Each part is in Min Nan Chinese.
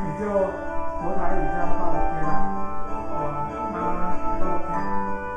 你就國台語這樣話 OK 啦，啊，媽都 OK。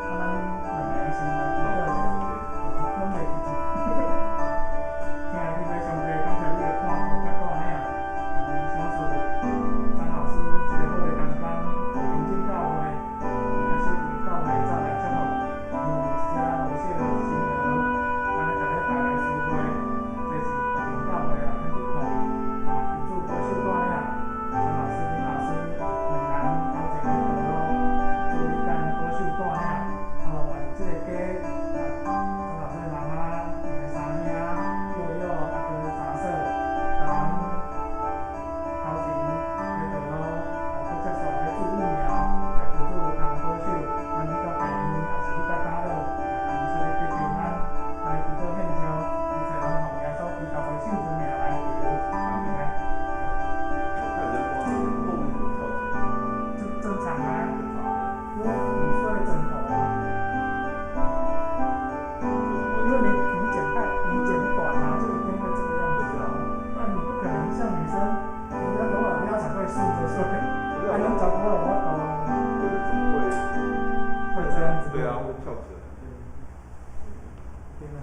啊，會翹起來。對，對了，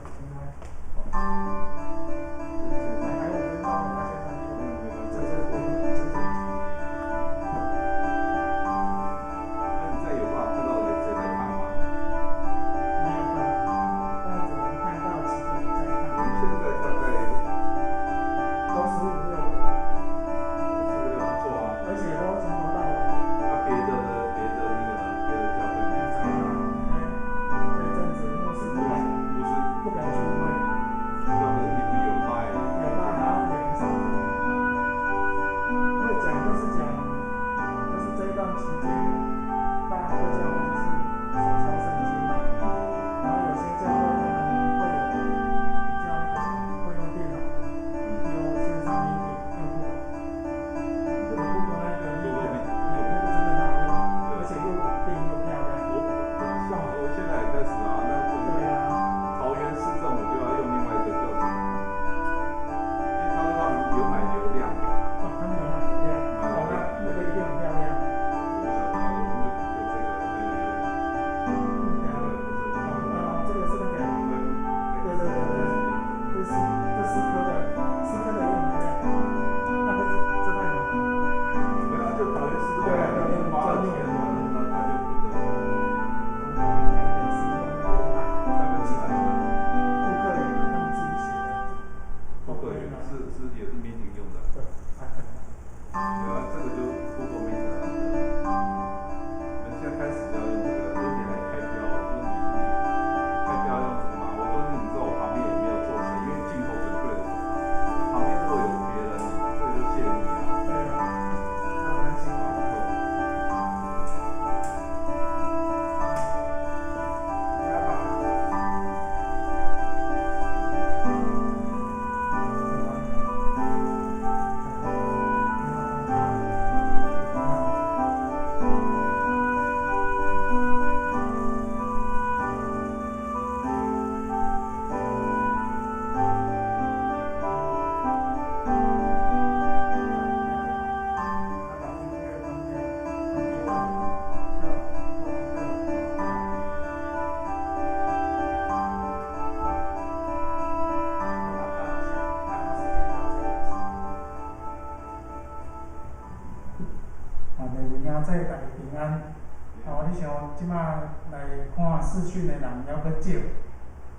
還有5分鐘，他線上就這。那你再有辦法看到誰在看嗎？沒有辦法，那只能看到幾個人在看。我們現在大概都15、16個。 15、16不錯啊。而且都從頭到尾。那別的呢？別的那個呢？別的教會呢？這陣子牧師不敢，牧師不敢聚會。對啊，可是你們有帶。有帶，然後也很少講。會講就是講，就是這一段期間，大家各教會就是手抄聖經嘛，然後有些教會他們會有比較那個什麼，會用電腦的，有線上 meeting 用 Google，用 Google 那個 meet，那個真的很好用，而且又穩定又漂亮。我像我現在也開始啊，那對啊。桃園市政府就要用另外一個叫什麼？因為他說他們有買流量。哦，他們有買流量，哦，那個一定很漂亮。我不曉得，我們就這個，哦，這個是那個，對對對對，這是科的，思科的也很漂亮，那個這太猛了。沒有，就桃園市政府花了錢嘛，那他就不得。台北市用那個台北市哪一個？布克語，他們自己寫的。布克語是也是 meeting 用的。對。對啊，這個就 Google Meet 啊。我們現在開始要用這個，有點來開標，就是你開標用這個嘛。我說你知道我旁邊也沒有坐誰，因為鏡頭只對着我嘛。旁邊如果有別人，你這個就泄密啊。對啊，他擔心。不要把。他把音樂關掉，我禱告一下，然後時間到才開始。啊，各位兄弟，大家平安。哦，你像這馬來看視訊的人猶閣少，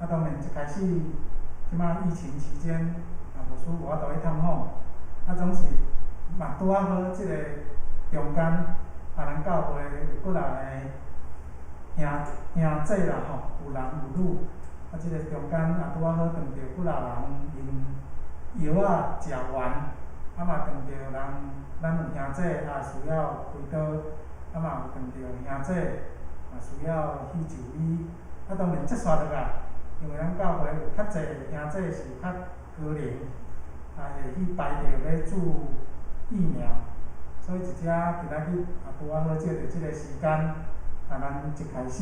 啊，當然一開始，這馬疫情期間，啊，牧師無法度去探訪，啊，總是嘛拄仔好，這個中間，啊，咱教會有幾若個兄弟啦吼，有男有女，啊，這個中間也拄仔好碰著幾若人𪜶藥仔食完，啊嘛碰著人，咱有兄弟啊需要開刀，啊嘛有碰著兄弟嘛需要去就醫，啊當然接續落來，因為咱教會有較濟兄弟是較高齡，啊會去排著欲注疫苗，所以佇遮今仔日也拄仔好借著這個時間，啊咱一開始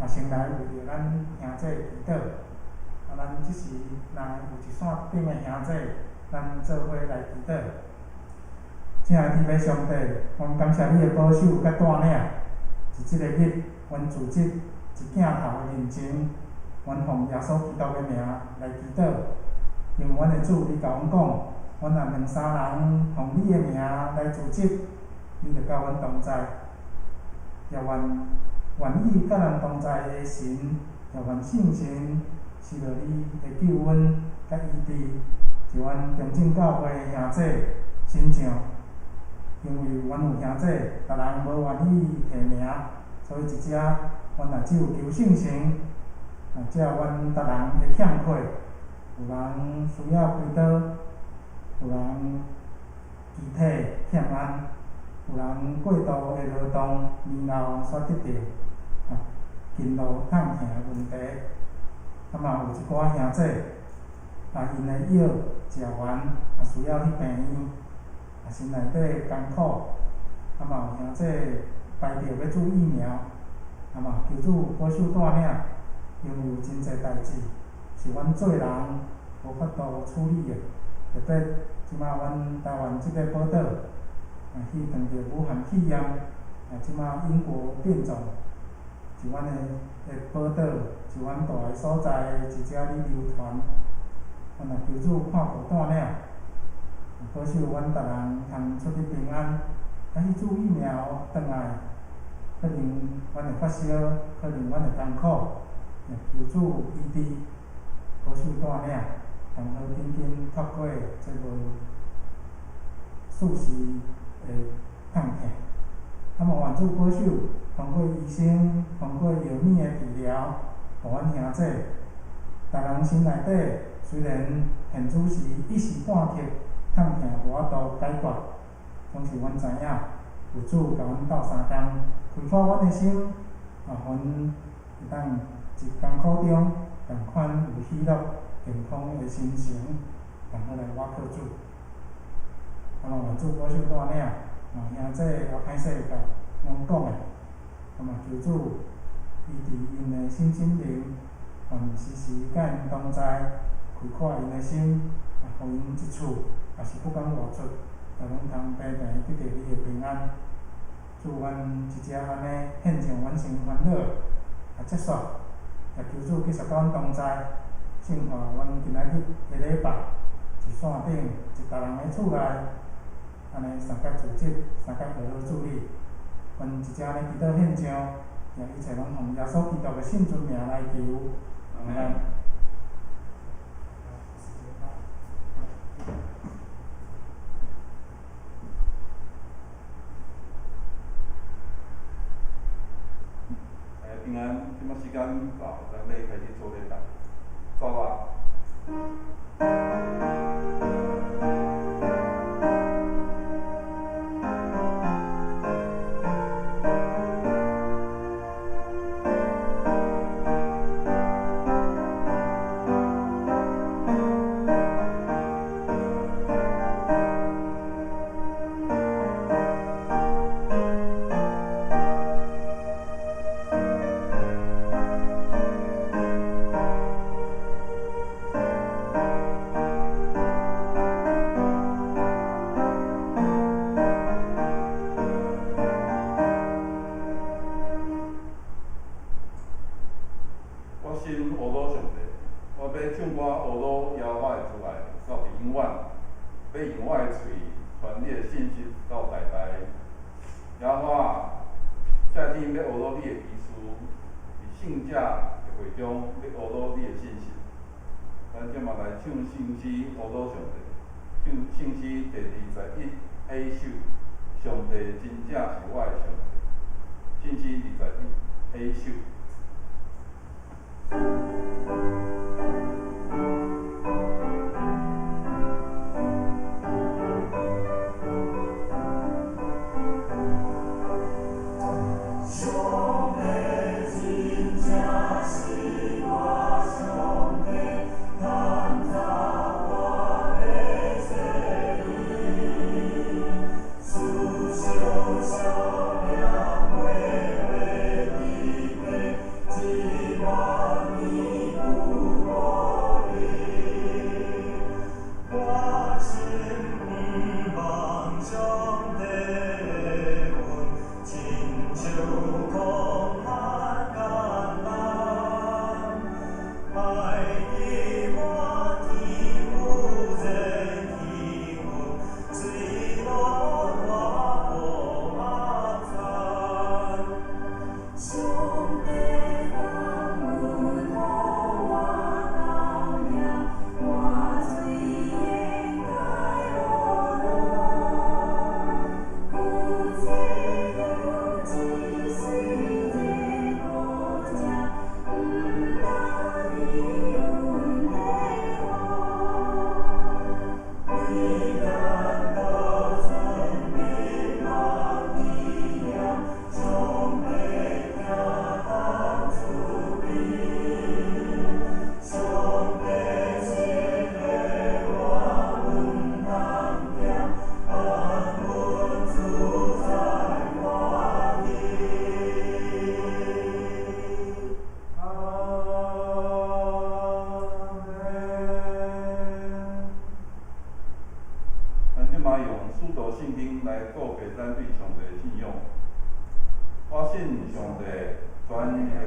也先來為著咱兄弟祈禱，啊咱這時若有一線頂的兄弟，咱做伙來祈禱。親愛的天父上帝，阮感謝你的保守佮帶領，佇這個日，阮組織佇鏡頭的面前，阮奉耶穌基督的名來祈禱。因為阮的主，你共阮講，阮若兩三人奉你的名來組織，你就佮阮同在。也願意佮咱同在的神，也願聖神賜予你的救恩佮醫治，佇阮中正教會的兄弟身上。因為阮有兄弟，別人無願意提名，所以佇遮，阮也只有求聖神，啊，照阮逐人的欠缺，有人需要開刀，有人肢體欠安，有人過度的勞動，年老煞得著啊筋路痛疼的問題，啊嘛有一寡兄弟，啊𪜶的藥食完，也需要去病院。啊，心內底艱苦，啊嘛有兄弟排著欲注疫苗，啊嘛求主保守帶領，因為有真濟代誌是阮做人無法度處理的，特別這馬阮台灣這個寶島，啊去碰著武漢肺炎，啊這馬英國變種，伫阮的寶島，伫阮住的所在，伫遮咧流傳。阮若求主看顧帶領，保守阮逐人通出入平安。啊，去注疫苗轉來，可能阮會發燒，可能阮會艱苦，也求主醫治，保守帶領，通好緊緊脫過這無事時的痛疼。啊，嘛願主保守，通過醫生，通過藥物的治療，予阮兄弟，逐人心內底雖然現此時一時半刻痛疼無法度解決，總是阮知影有主共阮鬥相共，開闊阮的心，啊，予阮會當佇艱苦中仝款有喜樂、健康的心情，同好來倚靠主。啊，嘛願主保守帶領，嘛兄弟也歹勢共阮講的，啊嘛求主醫治𪜶的身心靈，願時時佮𪜶同在，開闊𪜶的心，啊，予𪜶一厝，也是不管外出，也攏通平平得著你的平安。主，阮一直按呢獻上阮先煩惱，啊，結束，也求主繼續佮阮同在，聖化阮今仔日的禮拜，佇線頂，佇逐人的厝內，按呢相佮組織，相佮學好主禮。阮一直按呢祈禱獻上，也一切攏奉耶穌基督的聖尊名來求，阿們。平安，這擺時間到，咱欲開始做禮拜，走啊！我心呵咾上帝，我欲唱歌呵咾耶和華的慈愛到佇永遠，欲用我的喙傳你的信實到代代。耶和華啊，這天欲呵咾你的奇事，佇聖者的會中欲呵咾你的信實。咱這馬來唱聖詩呵咾上帝，唱聖詩第21 A 首，上帝真正是我的上帝。聖詩21 A 首。上帝真正是我上帝，探查我的细腻，思想生命画画伫过。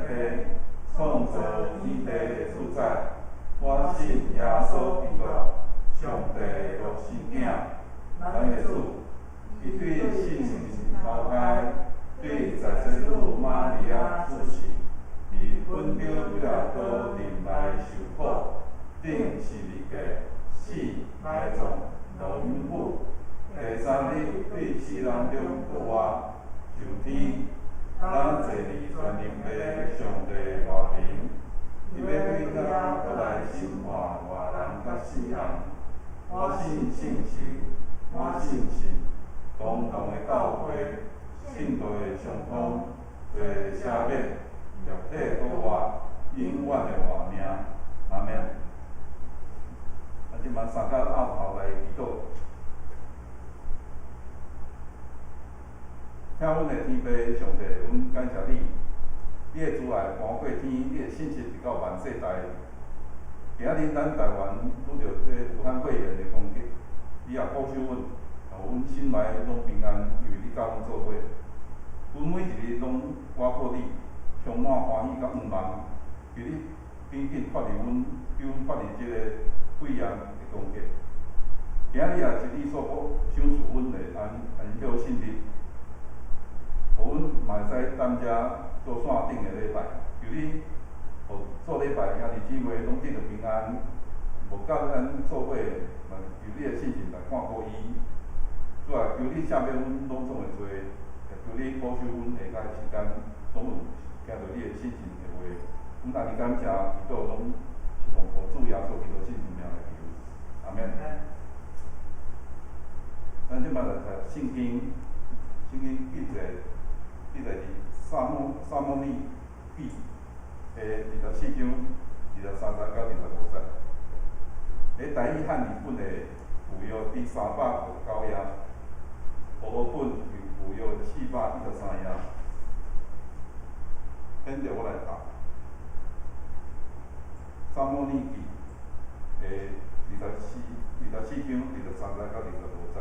父，創造天地的主宰。我信耶穌基督，上帝的獨生囝，咱的主。伊對聖神投胎，對在洗女瑪利亞出世，佇本丟彼拉多臨來受苦，釘十字架，死埋葬，落陰府。第三日對死人中復活，上天，咱坐佇全能父上帝外爿，伊欲對遐閣來審判活人佮死人。我信聖神，我信神，公同的教會，聖徒的相通，罪的赦免，肉體復活，永遠的活命。阿們。啊，這擺三甲沤頭來祈禱。聽阮的天父上帝，阮感謝你，你的慈愛搬過天，你的信實直到萬世代。今仔日咱台灣拄著這武漢肺炎的攻擊，你也保守阮，予阮心內攏平安，因為你佮阮做伙。阮每一日攏倚靠你，充滿歡喜佮向望，求你緊緊脫離阮，救阮脫離這个肺炎的攻擊。今仔日也是你所保賞賜阮的安安息聖日，予阮嘛會使踮遮做線頂的禮拜，求你予做禮拜兄弟姊妹攏得著平安，無佮咱做伙的，嘛求你的聖神來看顧伊。主啊，求你赦免阮攏總的罪，也求你保守阮下個時間攏有聽著你的聖神的話。阮按呢感謝，祈禱攏是奉靠主耶穌基督聖名來求，阿們。咱這擺來讀聖經，聖經記載佇撒母耳記的24章23節到25節。佇台語漢譯本的舊約佇359頁，和合本舊約413頁。現在我來讀撒母耳記的24章23節到25節。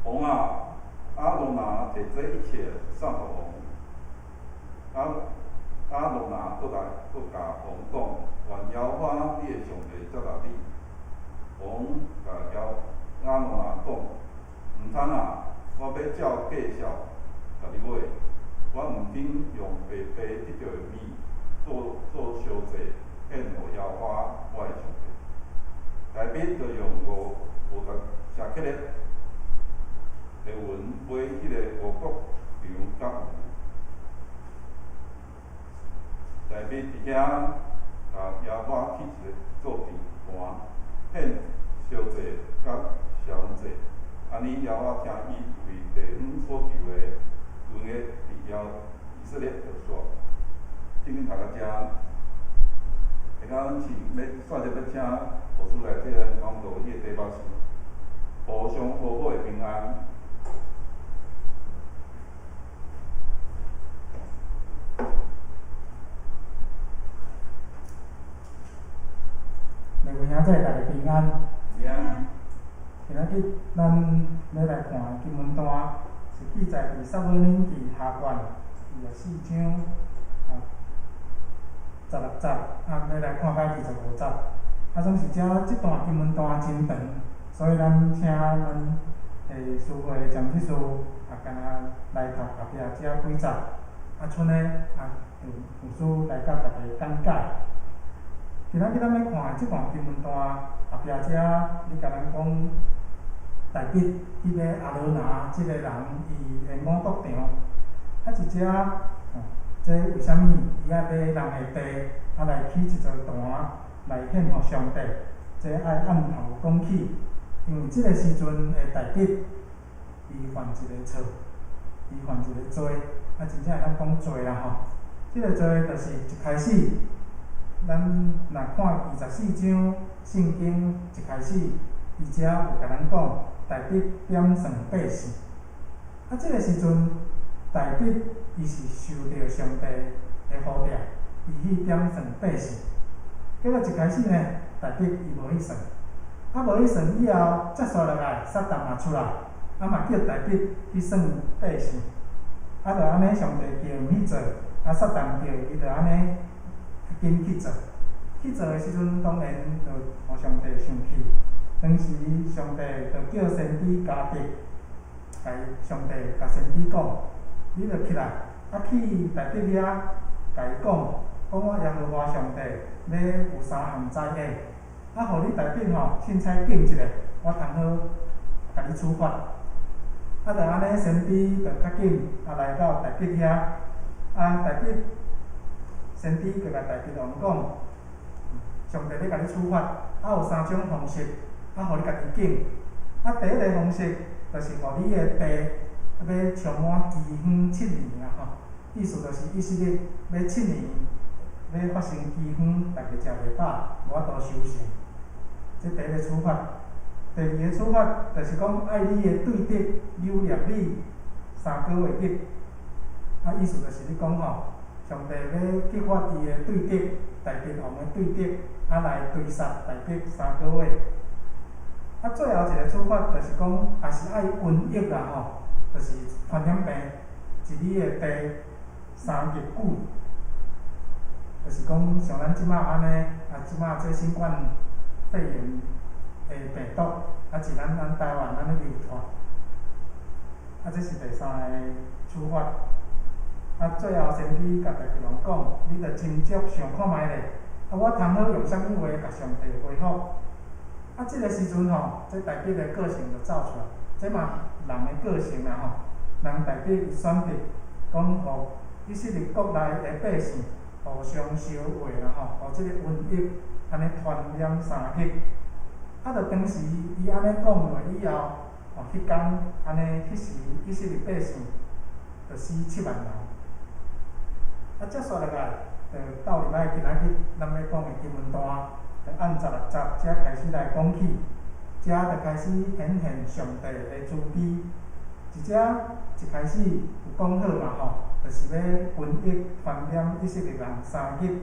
王啊，亞羅拿提這一切送予王。亞羅拿閣來閣共王講：願耶和華你的上帝接納你。王共亞羅拿講：毋通啊，我欲照價數共你買，我毋肯用白白得著的物做燒祭獻予耶和華我的上帝。大衛就用50舍客勒的銀買彼个五穀場佮牛。大衛佇遐共耶和華起一个做祭壇，獻燒祭佮燒祭。按呢，耶和華聽伊為地方所求的，恩的佇以色列就煞。聖經讀到遮，下晝阮是欲煞節欲請牧師來替咱講道，伊的題目是互相和好的平安。各位兄弟，大家平安。平安。今仔日咱欲來看的經文段，是記載佇撒母耳記下卷24章16節，欲來看到25節。總是遮這段經文段真長，所以咱請咱的司會講師干焦來讀後壁這幾節，賰呢由牧師來佮大家講解。今仔日咱欲看的這段經文段後壁遮，咧共咱講大衛去買亞羅拿這个人伊的五穀場，佇遮，這為啥物伊愛買人的地，來起一座壇來獻予上帝？這愛按頭講起，因為這个時陣的大衛，伊犯一个錯，伊犯一个罪，真正會當講罪啦吼。這个罪就是一開始，咱若看24章聖經一開始，伊遮有共咱講，大衛點算百姓。這个時陣，大衛伊是受著上帝的呼召，伊去點算百姓。結果一開始呢，大衛伊無去算，無去算以後，接續落來，撒旦嘛出來，嘛叫大衛去算百姓。啊，就按呢，上帝叫𪜶去做，啊，撒旦叫伊就按呢較緊去做。去做的時陣，當然就予上帝生氣。當時上帝就叫先知迦得，共上帝共先知講：你著起來，啊去大衛遐，共伊講，講我耶和華上帝欲有三項災禍，啊，予你大衛吼凊彩揀一个，我通好共你處罰。啊，就按呢，先知就較緊，啊來到大衛遐，啊，大衛先知就共大衛王講，上帝欲共你處罰，啊有三種方式，啊，予你家己揀。啊，第一个方式就是予你的地欲充滿饑荒七年啦吼，意思就是以色列欲七年欲發生饑荒，逐家食袂飽，無法度收成。這第一个處罰。第二个處罰就是講愛你的對敵蹂躪你3個月日。啊，意思就是咧講吼，上帝欲激發伊的對敵，大衛王的對敵，啊來追殺大衛三個月。啊，最後一个處罰就是講，也是愛瘟疫啦吼，就是傳染病，佇你的地3日久，就是講像咱這馬按呢，啊，這馬這新冠肺炎的病毒，啊，佇咱台灣按呢流傳，啊，這是第三个處罰。啊，最後先知共大衛王講，你著斟酌想看覓咧，啊，我通好用啥物話共上帝回覆？啊，這个時陣吼，這大衛的個性就走出來，這嘛人的個性啦吼。人大衛伊選擇講，予以色列國內的百姓互相相話啦吼，予這個瘟疫按呢傳染3日。啊，就當時伊按呢講落以後，吼，彼工按呢，彼時以色列百姓就死7萬人。啊，接續落來，就到入來今仔日咱欲講的經文段，就按16節才開始來講起，遮就開始顯現上帝的慈悲。一遮一開始有講好嘛吼，就是欲瘟疫傳染以色列人3日。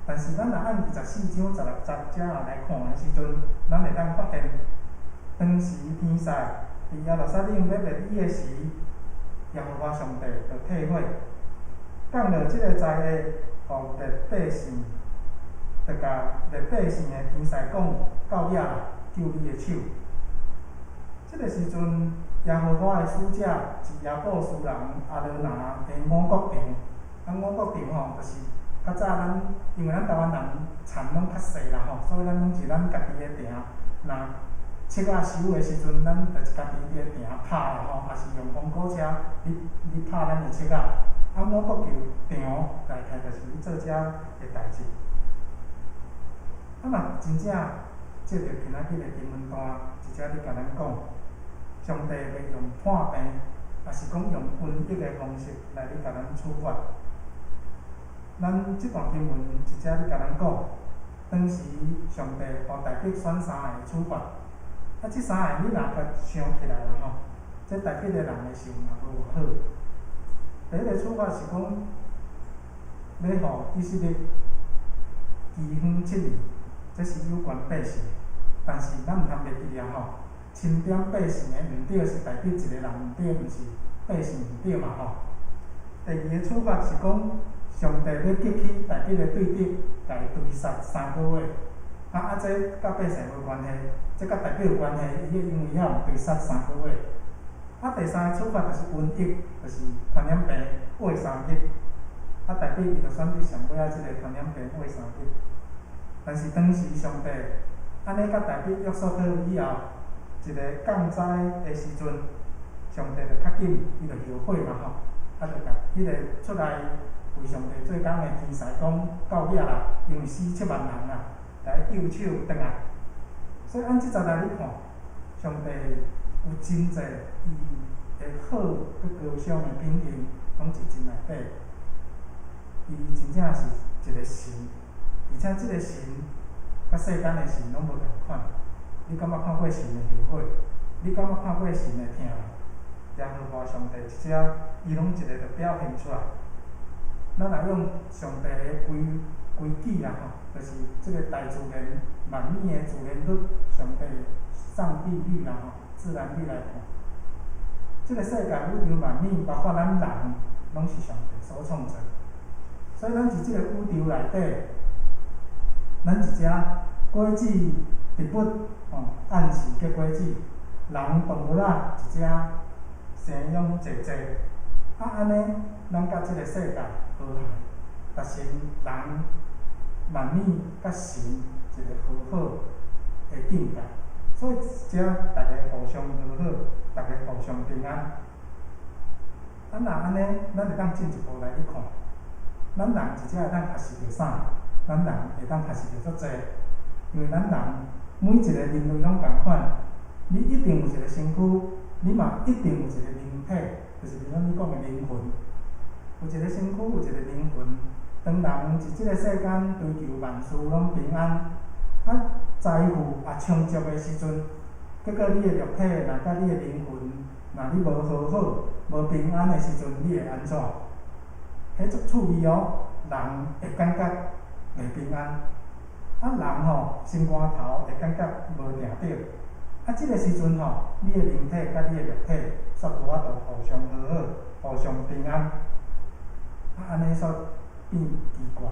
但是咱若按24章16節遮來看的時陣，咱會當發現，當時天使佇耶路撒冷欲滅伊的時，耶和華上帝就退火，降落這个災禍，予滅百姓，就共滅百姓的天使講：到遐啦，救你的手。這个時陣，耶和華的使者佇耶布斯人亞羅拿的五穀場，啊五穀場吼，就是較早咱因為咱台灣人田攏較細啦吼，所以咱攏是咱家己的田。若粟仔收的時陣，咱就是家己佇咧田拍啦吼，抑是用風果車去去拍咱的粟仔。啊，五穀場大概就是咧做這个代誌。啊嘛，真正借著今仔日的經文段，直接咧共咱講，上帝袂用破病，抑是講用瘟疫的方式來咧共咱處罰。咱這段經文直接咧共咱講，當時上帝予大衛選三个處罰，啊，這三個你若共想起來啦吼，這大衛的人的性嘛無偌好。第一个處罰是講，欲予以色列饑荒七年，這是有關百姓的。但是咱毋通袂記啊吼，欽點百姓的毋對，是大衛一个人毋對，毋是百姓毋對嘛吼。第二个處罰是講，上帝欲激起大衛的對敵，共伊追殺3個月。啊，這佮百姓無關係，這佮大衛有關係，伊因為遐有追殺三個月。啊，第三個處罰就是瘟疫，就是傳染病，穢3日。啊，大衛伊就選擇上尾仔這个傳染病穢3日。但是當時上帝按呢佮大衛約束好以後，一个降災的時陣，上帝就較緊，伊就後悔嘛吼，啊，就共彼个出來為上帝做工的天使講到遐啦，因為死7萬人啊，來救手轉來。所以按這節來咧看，上帝有真濟伊的好閣高尚的品行，攏佇真內底。伊真正是一个神，而且這个神佮世間的神攏無仝款。你敢捌看過神會後悔？你敢捌看過神會疼？耶和華上帝一只，伊攏一个就表現出來。咱若用上帝的規規矩啦吼，就是這个大自然萬物的自然律，上帝上帝律啦吼，自然律來看，這个世界宇宙萬物，包括咱人，攏是上帝所創造。所以咱佇這個宇宙內底，咱佇遮果子植物吼，按時結果子，人動物仔佇遮生養濟濟，啊按呢，咱佮這個世界和諧，達成人萬物佮神一個和好的境界。所以遮逐家互相和好，逐家互相平安。啊，若按呢，咱會當進一步來去看，咱人佇遮會當學習著啥？咱人會當學習著足濟，因為咱人每一個人類攏仝款，你一定有一個身軀，你嘛一定有一個靈體，就是咱咧講的靈魂。有一個身軀，有一個靈魂。當人佇這個世間追求萬事攏平安，啊，財富也充足的時陣，結果你的肉體若佮你的靈魂，若你無和好、無平安的時陣，你會按怎？彼足趣味哦，人會感覺袂平安，啊人吼心肝頭會感覺無定著，啊這個時陣吼，你的靈體佮你的肉體煞無法度互相和好、互相平安，啊按呢煞變奇怪。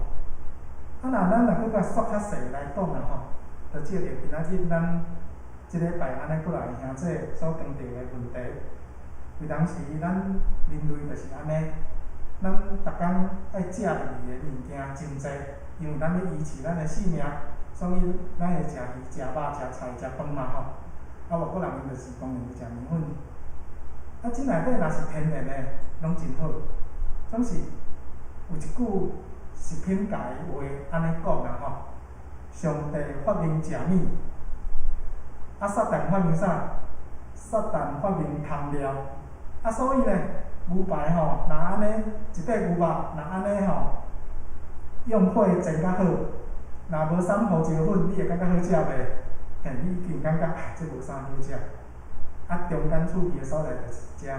啊若咱若閣共縮較細來講啦吼，就借著今仔日咱這禮拜按呢過來兄姊所當著的問題，有當時咱人類就是按呢，咱逐工愛食入去的物件真濟，因為咱欲維持咱的性命，所以咱會食魚、食肉、食菜、食飯嘛吼。啊，外國人𪜶就是當然會食麵粉。啊，這內底若是天然的，攏真好。總是有一句食品界的話按呢講啦吼：上帝發明食物，啊，撒旦發明啥？撒旦發明空料。啊，所以呢，牛排吼，若按呢一塊牛肉，若按呢吼，用火煎較好，若無捎胡椒粉，你會感覺好食袂？嘿，你一定感覺啊，這無啥好食。啊，中間趣味的所在就是遮。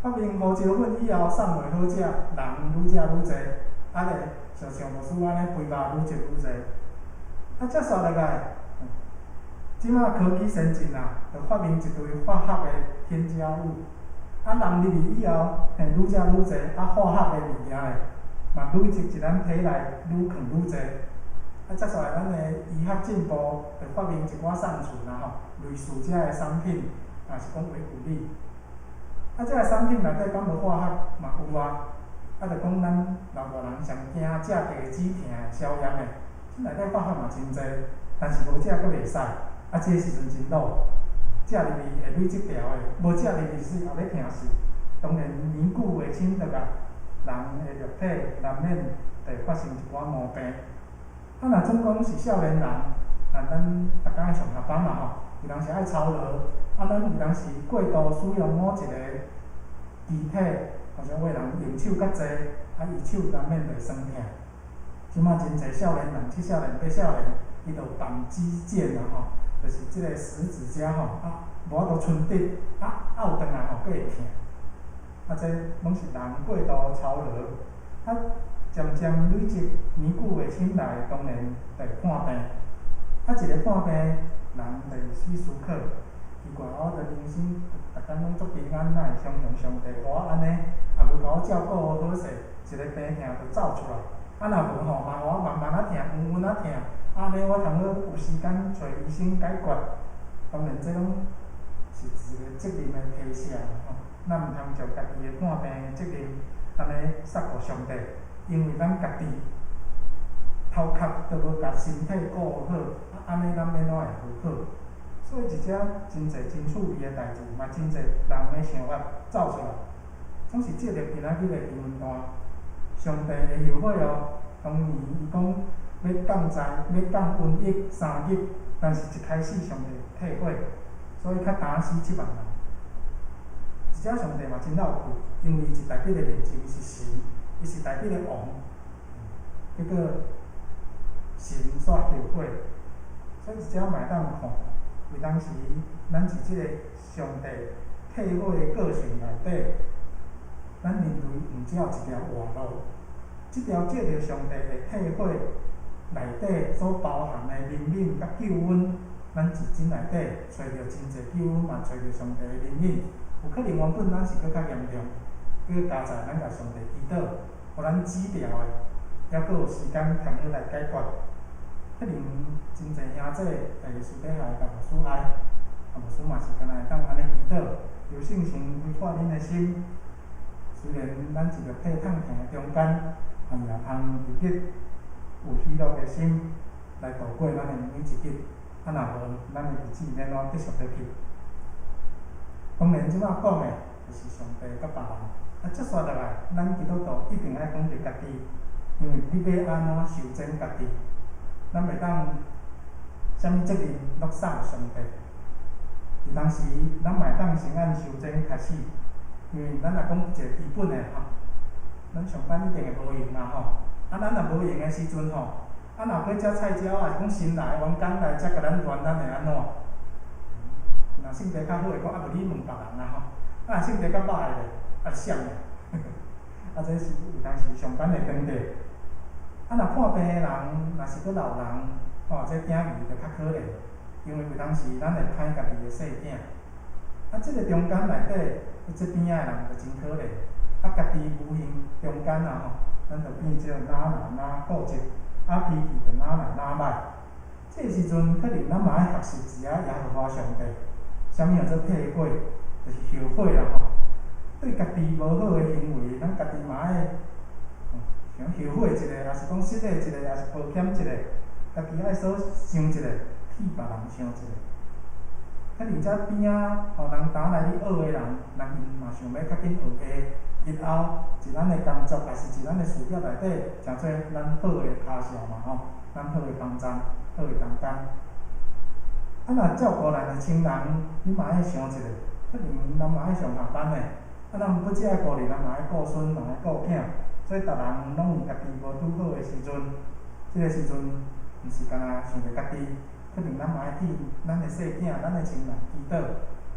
發明胡椒粉以後，送袂好食，人愈食愈濟，啊咧，像像牧師按呢肥肉愈積愈濟。啊，才煞落來，這馬科技先進啊，就發明一堆化學的添加物。啊，人入去以後，嘿，愈食愈濟，啊，化學的物件咧，嘛累積佇咱體內愈囥愈濟。啊，才煞來咱的醫學進步，就發明一寡送厝啦吼，類似這个產品，也是講維護你。啊，這个產品內底敢無化學嘛有啊。啊，就講咱老大人上驚食茶止疼的消炎的，這內底化學嘛真濟，但是無食閣袂使。啊，這个時陣真老，食入去會累積掉的，無食入去是後欲疼死。當然年久會深落啊，人的肉體難免會發生一寡毛病。啊，若總講是少年人，啊，咱逐工愛上下班嘛吼，有當時愛操勞，啊，咱有當時過度使用某一個肢體，好像有的人用手較濟，啊，伊手難免會酸痛。這馬真濟少年人，七少年、八少年，伊就綁肌腱啊吼，就是這個食指遮吼，啊，無法度伸直，啊，拗轉來吼，閣會疼。啊，這攏是人過度操勞，啊，漸漸累積年久會深來，當然就會破病。啊，一个破病，人就會去思考，奇怪，我的人生逐工攏足平安，哪會相信上帝予我按呢？也無共我照顧好勢，一个病疼就走出來。啊，若無吼，嘛予我慢慢仔疼，穩穩仔疼，按呢我通好有時間揣醫生解決。當然，這攏是一個責任的推卸吼，咱毋通將家己的破病的責任按呢捒予上帝，因為咱家己頭殼都無共身體顧好，啊，按呢咱欲按怎會和好？所以佇遮真濟真趣味的代誌，嘛真濟人的想法走出來，總是借著今仔日的經文段，上帝會後悔哦。當年伊講欲降災，欲降瘟疫三日，但是一開始上帝退火，所以較焦死7萬人。佇遮上帝嘛真落氣，因為伊是大衛的面前，伊是神，伊是大衛的王，結果神煞後悔，所以佇遮嘛會當看，有當時咱佇這個上帝退火的過程內底，咱人類毋只有一條活路。這條借著上帝的退火內底所包含的憐憫佮救恩，咱佇這內底揣著真濟救恩，嘛揣著上帝的憐憫。有可能原本咱是閣較嚴重，閣加在咱共上帝祈禱，予咱治療的，猶閣有時間通好來解決。可能真濟兄弟會私底下會共牧師哀，啊牧師嘛是敢若會當按呢祈禱，求聖神開闊恁的心。雖然咱一個體痛疼的中間，啊也通日日有喜樂的心來度過咱的每一日。啊若無，咱的日子欲按怎繼續落去？當然，這擺講的就是上帝佮別人。啊，接續落來，咱基督徒一定愛講著家己，因為你欲按怎修整家己？咱袂當啥物責任攏送予上帝。有當時，咱嘛會當先按修整開始，因為咱若講一個基本的吼，咱上班一定會無閒嘛吼。啊，咱若無閒的時陣吼，啊，若閣遮菜鳥，抑是講新來的員工來遮共咱亂，咱會按怎？若性格較好會講，啊無你問別人啦吼。啊，若性格較歹的咧，啊啥咧？啊，這是有當時上班會當著。啊，若破病的人，若是閣老人，吼，這囝兒就較可憐，因為有當時咱會歹家己的細囝。啊，這個中間內底，這邊仔的人就真可憐。啊，家己無形中間啊吼，咱就變做哪來哪固執，啊脾氣就哪來哪歹。這個時陣可能咱嘛愛學習一下耶和華上帝，啥物叫做退悔，就是後悔啦吼。對家己無好的行為，咱家己嘛愛想後悔一下，抑是講失禮一下，抑是抱歉一下，家己愛所想一下，替別人想一下。可能遮邊仔吼，人擔來咧學的人，人𪜶嘛想欲較緊學下，日後佇咱的工作，抑是佇咱的事業內底，誠做咱好的跤數嘛吼，咱好的幫贊，好的同工。啊，若照顧咱的親人，你嘛愛想一下，可能人嘛愛上下班的，啊，咱不只愛顧人，嘛愛顧孫，嘛愛顧囝，所以逐人攏有家己無拄好的時陣，這個時陣毋是干焦想著家己，可能咱嘛愛替咱的細囝、咱的親人祈禱，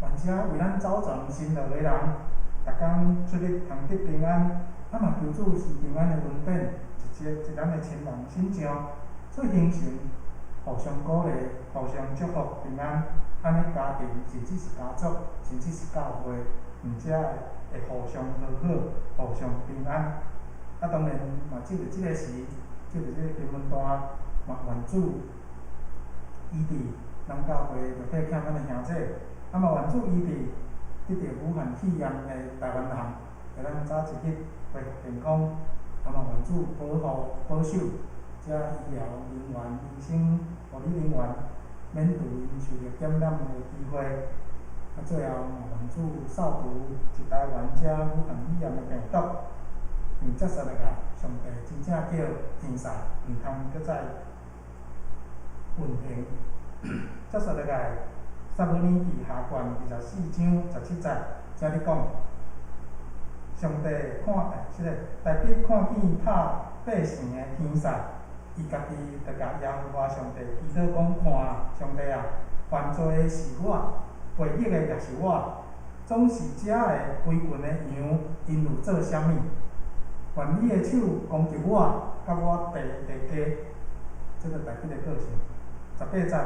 願遮為咱走撞辛勞的人，逐工出入通得平安，啊嘛求主賜平安的恩典，一節佇咱的親人身上，所以形成互相鼓勵、互相祝福平安，按呢家庭，甚至是家族，甚至是教會，毋才會互相和好、互相平安。啊，當然嘛，藉著這個時，藉著這個經文段，嘛願主醫治咱教會就體欠咱的兄弟，啊嘛願主醫治得著武漢肺炎的台灣人，會當早一日恢復健康。啊嘛願主保護、保守遮醫療人員、醫生、護理人員，免除𪜶受著感染的機會。啊，最後嘛願主掃除佇台灣遮武漢肺炎的病毒。因為接續落來，上帝真正叫天使毋通閣再運行。接續落來，撒母耳記下卷24章17節，遮咧講，上帝看，這個大衛看見拍百姓的天使，伊家己就共耶和華上帝祈禱講：看啊，上帝啊，犯罪的是我，悖逆的也是我，總是遮的規群的羊，𪜶有做啥物？願你的手攻擊我，佮我爸的家，這個大衛的個性。18節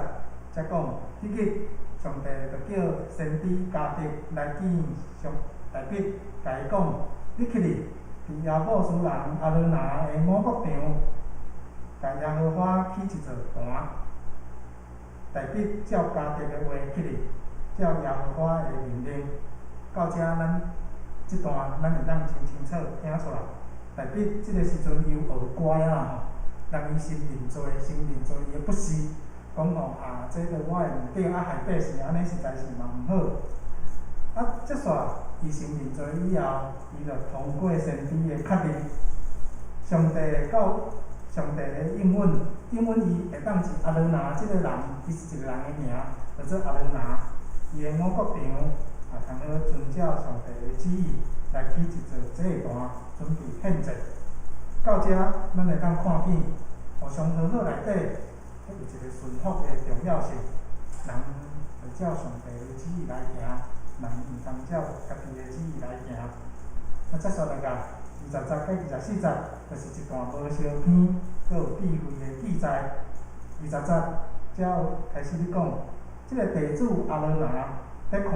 才講，彼日上帝就叫先知迦得來見上大衛，共伊講：你起去，佇耶布斯人亞羅拿的五穀場，共耶和華起一座壇。大衛照迦得的話起去，照耶和華的命令。到遮咱這段咱會當真清楚聽出來。大衛這個時陣伊有學乖啊吼，人伊先認罪，先認罪伊的不是，講吼啊，這個我的毋對啊，害百姓按呢實在是嘛毋好。啊，接煞伊承認罪以後，伊就通過先知的確認，上帝到上帝的應允，應允伊會當是亞羅拿這個人，伊是一個人的名，叫做亞羅拿，伊的五穀場啊，通好遵照上帝的旨意來起一座祭壇，準備獻祭。到遮，咱會當看見互相和好內底，有一個順服的重要性。人會照上帝的旨意來行，人毋通照家己的旨意來行。啊，接續落來，20節到24節，就是一段無相篇，閣有智慧的記載。20節才有開始咧講，這個地主亞羅拿咧看，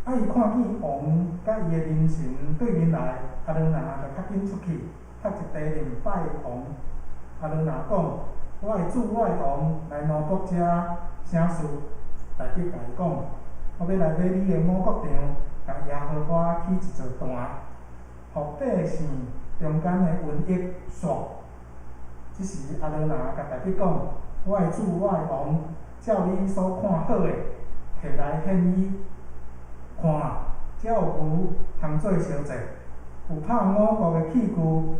啊，伊看見王佮伊的人神對面來，亞倫拿就較緊出去，伏佇地面拜王。亞倫拿講：我的主，我的王，來奴僕遮啥事？大衛共伊講：我欲來買你的五穀場，共耶和華起一座壇，予百姓中間的瘟疫煞。這時亞倫拿共大衛講：我的主，我的王，照你所看好的，提來獻伊。看，遮有牛通做燒祭，有拍五穀的器具，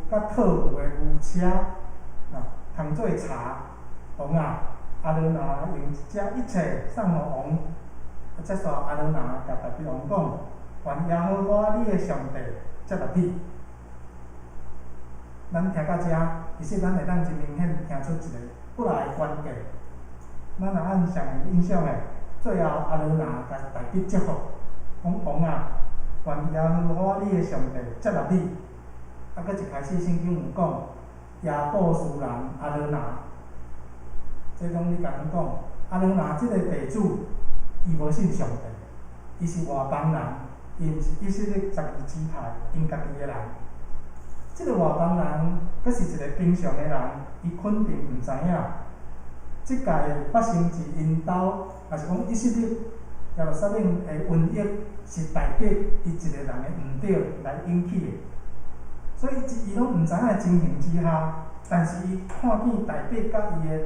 佮套牛的牛車，啊，通做柴。王啊，亞倫拿用這一切送予王。啊，接煞亞倫拿共大衛王講：願耶和華你的上帝接納你。咱聽到遮，其實咱會當真明顯聽出一个幾若个關鍵。咱若按上有印象的，最後亞倫拿共大衛祝福，講王啊，願耶和華你的上帝接納你。啊，閣一開始聖經有講，耶布斯人亞倫拿，這攏咧共阮講，亞倫拿這个地主，伊無信上帝，伊是外邦人，伊毋是以色列十二支派𪜶家己的人。這个外邦人，閣是一个平常的人，伊肯定毋知影，這屆發生佇𪜶兜，抑是講以色列耶路撒冷的瘟疫，是大衛伊一个人的毋對來引起的。所以伊攏毋知影的情形之下，但是伊看見大衛佮伊的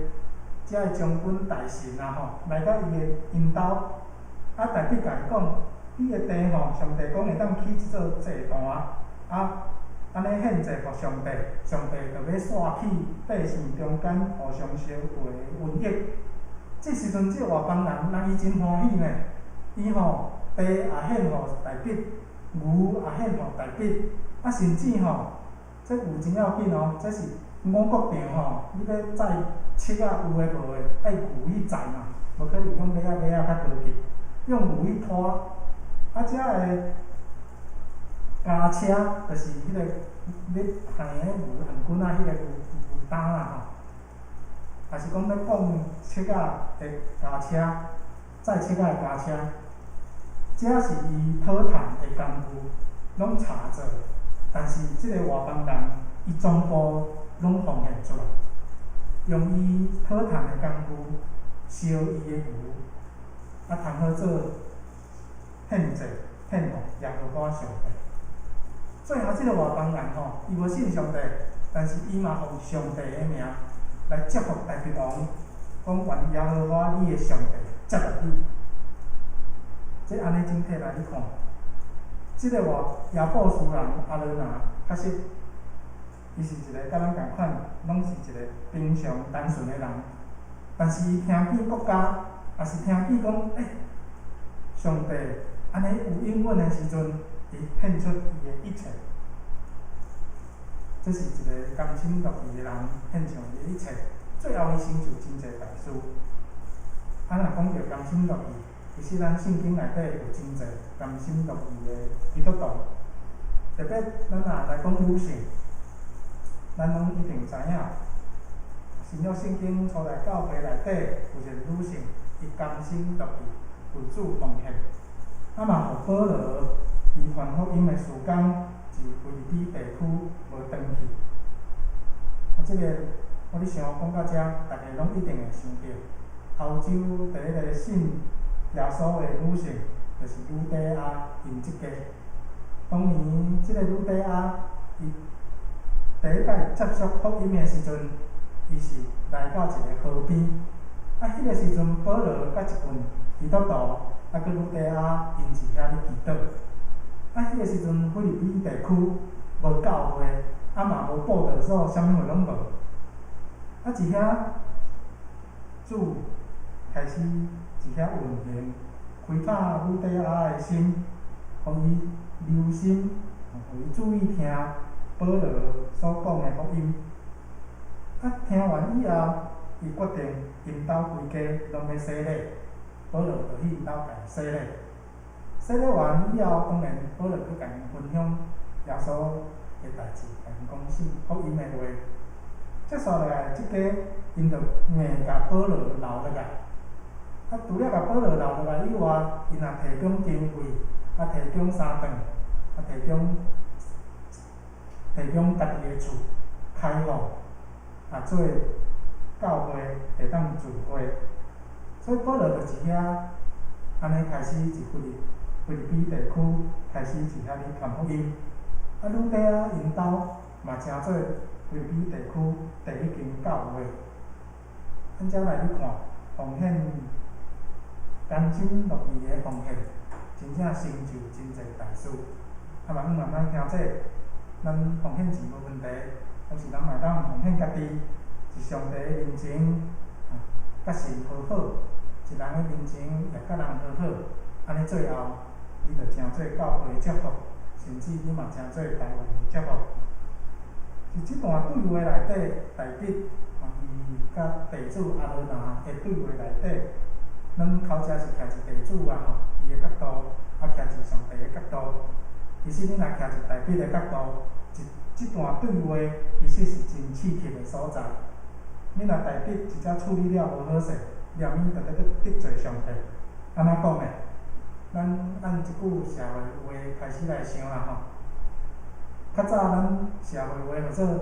遮个將軍大臣啊吼，來到伊的𪜶兜，啊大衛共伊講，你的地吼，上帝講會當起這座祭壇，啊，按呢獻祭予上帝，上帝就欲煞去百姓中間互相相話的瘟疫。這時陣，這外邦人，人伊真歡喜呢。伊吼地也獻予大衛，牛也獻予大衛，啊甚至吼，這有真要緊哦，這是五穀場吼，你欲載粟仔有的無的，愛牛去載嘛，無可能用馬仔，馬仔較高級，用牛去拖。啊，遮个轎車就是彼个咧牽的牛頷頸仔彼个牛牛擔啦吼，抑是講欲放粟仔的轎車，載粟仔的轎車，這是伊討趁的工具，攏柴做的。但是這个外邦人，伊全部攏奉獻出來，用伊討趁的工具燒伊的牛，啊，通好做獻祭，獻予耶和華上帝。最後，這个外邦人吼，伊無信上帝，但是伊嘛奉上帝的名來祝福大衛王，講願耶和華你的上帝接納你。這按呢整體來你看，這个外耶布斯人亞倫拿，確實，伊是一个佮咱仝款，攏是一個平常單純的人。但是伊聽見國家，抑是聽見講，欸，上帝按呢有應允的時陣，伊獻出伊的一切。這是一个甘心樂意的人獻上伊的一切，最後伊成就真濟大事。啊，若講著甘心樂意，其實咱聖經內底有真濟甘心樂意的基督徒。特別咱若來講女性，咱攏一定知影，新約聖經初代教會內底有一个女性，伊甘心樂意為主奉獻。啊嘛，予保羅伊傳福音的時間，佇腓立比地區無轉去。啊，這个我咧想講到遮，大家攏一定會想著，歐洲第一个信耶穌的女性，就是呂底亞𪜶這家。當年這个呂底亞，伊第一擺接觸福音的時陣，伊是來到一个河邊。啊，彼个時陣保羅佮一群基督徒，啊，閣呂底亞𪜶佇遐咧祈禱。啊，彼个時陣腓立比地區無教會，啊嘛無布道所，啥物貨攏無。啊，佇遐主開始佇遐運行，開拍呂底亞的心，予伊留心，予伊注意聽保羅所講的福音。啊，聽完以後，伊決定𪜶兜規家攏欲洗禮，保羅就去𪜶兜共伊洗禮。洗禮完以後，當然保羅閣共𪜶分享耶穌的代誌，共𪜶講信福音的話。接續落來，這家𪜶就硬共保羅留落來。啊，除了共保羅留落來以外，𪜶也提供經費，啊，提供三頓，啊，提供家己的厝開放，啊，做教會會當聚會。所以保羅就佇遐按呢開始佇腓立比地區開始佇遐咧傳福音。啊，呂底亞𪜶兜嘛成做腓立比地區第一間教會。咱遮來去看奉獻，甘心樂意的奉獻，真正成就真濟大事。啊嘛，毋咱兄弟，咱奉獻錢無問題，但是咱嘛會當奉獻家己，佇上帝的面前，啊，佮神和好，一人的面前也佮人和好，按呢最後，你就成做教會的祝福，甚至你嘛成做台灣的祝福。佇這段對話內底，大衛啊，伊佮地主亞羅拿的對話內底，咱頭前是徛佇地主啊吼，伊的角度，啊徛佇上帝的角度。其實你若徛佇大衛的角度，這段對話其實是真刺激的所在。你若大衛一只處理了無好勢，連伊就咧得罪上帝。按怎講呢？咱按這句社會話開始來想啦吼。較早咱社會話叫做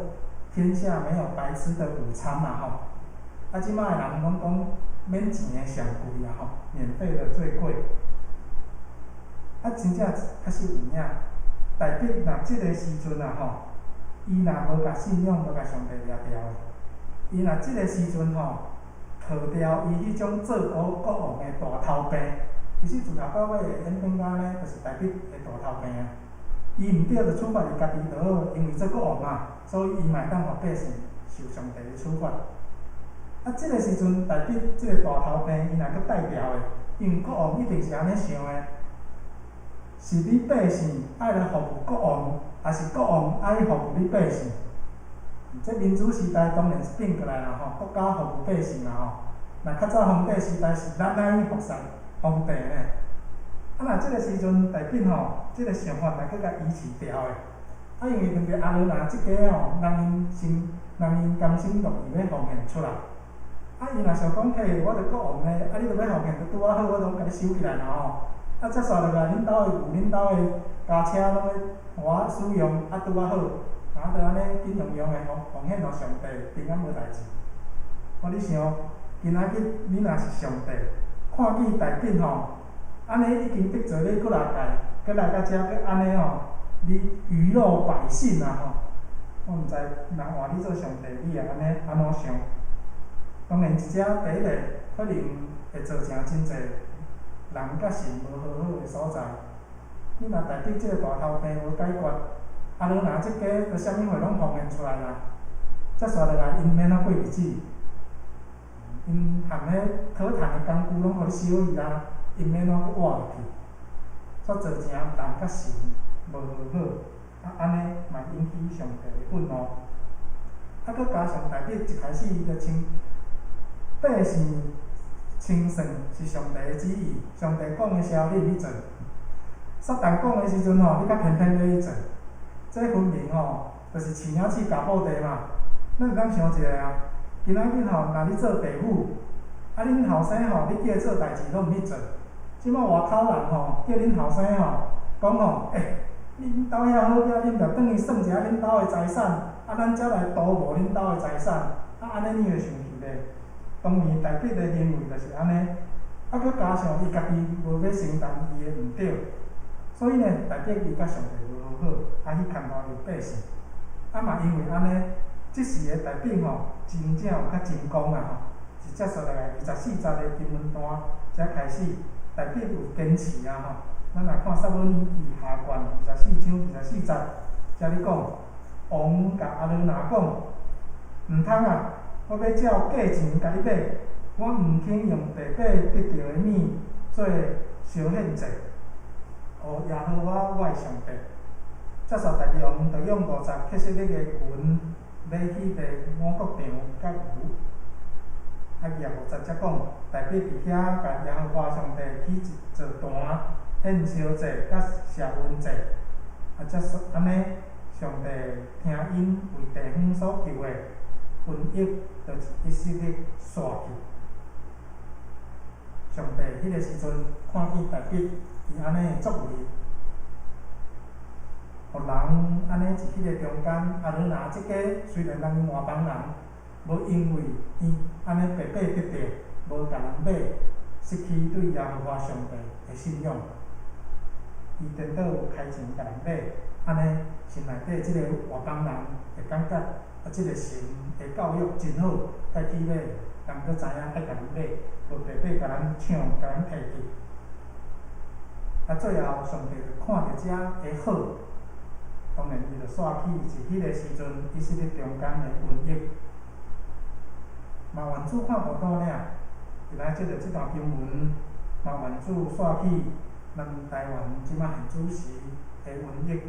天下沒有白吃的午餐嘛吼。啊，這擺的人攏講免錢的上貴啊吼，免費的最貴。啊，真正確實有影。大衛若這个時陣啊吼，伊若無共信仰無共上帝掠牢的，伊若這个時陣吼，脫掉伊彼種做國王的大頭病，其實自頭到尾會演變到按呢，就是大衛的大頭病啊。伊毋對就處罰伊家己就好，因為做國王嘛，所以伊嘛會當予百姓受上帝的處罰。啊，這个時陣大衛這个大頭病，伊若閣帶牢的，因為國王一定是按呢想的。是你百姓愛來服務國王，抑是國王愛服務你百姓？這民主時代當然是變過來啦吼，國家服務百姓啦吼。若較早皇帝時代是咱來服侍皇帝呢。啊，若這个時陣大衛吼，這个想法若閣共移除掉的，啊，因為兩個亞羅拿這家吼，人𪜶心，人𪜶甘心樂意欲奉獻出來。啊，伊若想講嘿，我著國王呢，啊，你著欲奉獻，著拄仔好，我攏共你收起來嘛吼。啊，才煞落來，恁兜的牛、恁兜的家車攏欲予我使用，啊，拄仔好，啊，就按呢緊融融的奉獻予上帝，平安無代誌。我咧想，今仔日你若是上帝，看見大衛吼，按呢已經得罪你幾若屆，閣來到遮閣按呢吼，你魚肉百姓啊吼！我毋知，若換你做上帝，你會按呢按怎想？當然，一隻第一个可能會造成真濟人佮神無和好的所在。你若大衛這个大頭病無解決，亞羅拿這家就啥物貨攏奉獻出來啦，才煞落來，𪜶欲按怎過日子？𪜶含彼討趁的工具攏予你燒去啊，𪜶欲按怎閣活落去？煞造成人佮神無和好，啊，按呢嘛引起上帝的憤怒。啊，閣加上大衛一開始伊就稱百姓清算是上帝的旨意，上帝講的時候你毋去做，撒旦講的時陣吼，你閣偏偏欲去做，這分明吼，就是飼鳥鼠咬布袋嘛。咱會當想一下啊，今仔日吼，若你做爸母，啊恁後生吼，你叫伊做代誌攏毋去做。這擺外口人吼，叫恁後生吼，講吼，欸，恁兜遐好額，恁著轉去算一下恁兜的財產，啊，咱才來圖謀恁兜的財產，啊，按呢你會生氣袂？當年大衛的行為就是按呢，啊，閣加上伊家己無欲承擔伊的毋對，所以呢，大衛伊佮上帝無和好，啊去牽拖著百姓，啊嘛因為按呢，這時的大衛吼，真正有較成功啊吼，是接續落來24節的經文段才開始，大衛有堅持啊吼，咱來看撒母耳記下卷24章24節，遮咧講，王共亞羅拿講，毋通啊！我欲照價錢共你買，我毋肯用白白得著的物做燒獻祭，予耶和華我的上帝。這煞大衛王就用50契悉列的銀買彼个五穀場佮牛。啊，25節才講，大衛佇遐共耶和華上帝起一座壇，獻燒祭佮謝恩祭。啊，才煞按呢，上帝聽𪜶為地方所求的。瘟疫就是一時的煞去。上帝彼个時陣看見大衛伊按呢作為，予人按呢佇彼个中間，亞倫拿這家雖然人𪜶外邦人，無因為伊按呢白白得著，無共人買，失去對耶和華上帝的信仰。伊顛倒有開錢共人買，按呢心內底這个外邦人會感覺啊，這個神的教育真好，較起碼人閣知影愛共人買，無白白共咱搶，共咱提去。啊，最後上帝就看著遮的好，當然伊就煞起佇彼个時陣，以色列中間的瘟疫。嘛願主看無倒爾，今仔接著這段經文，嘛願主煞起咱台灣這擺現此時的瘟疫，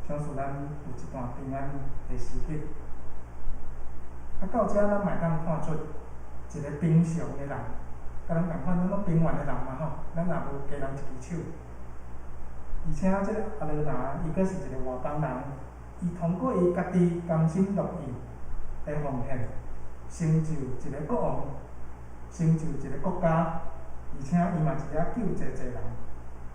相信咱有一段平安的時日。啊，到遮咱嘛會當看出一个平常的人，佮咱仝款，咱攏平凡的人嘛吼，咱也無加人一支手。而且這个亞羅拿，伊閣是一个外邦人，伊通過伊家己甘心樂意的奉獻，成就一个國王，成就一个國家，而且伊嘛一個救濟濟人，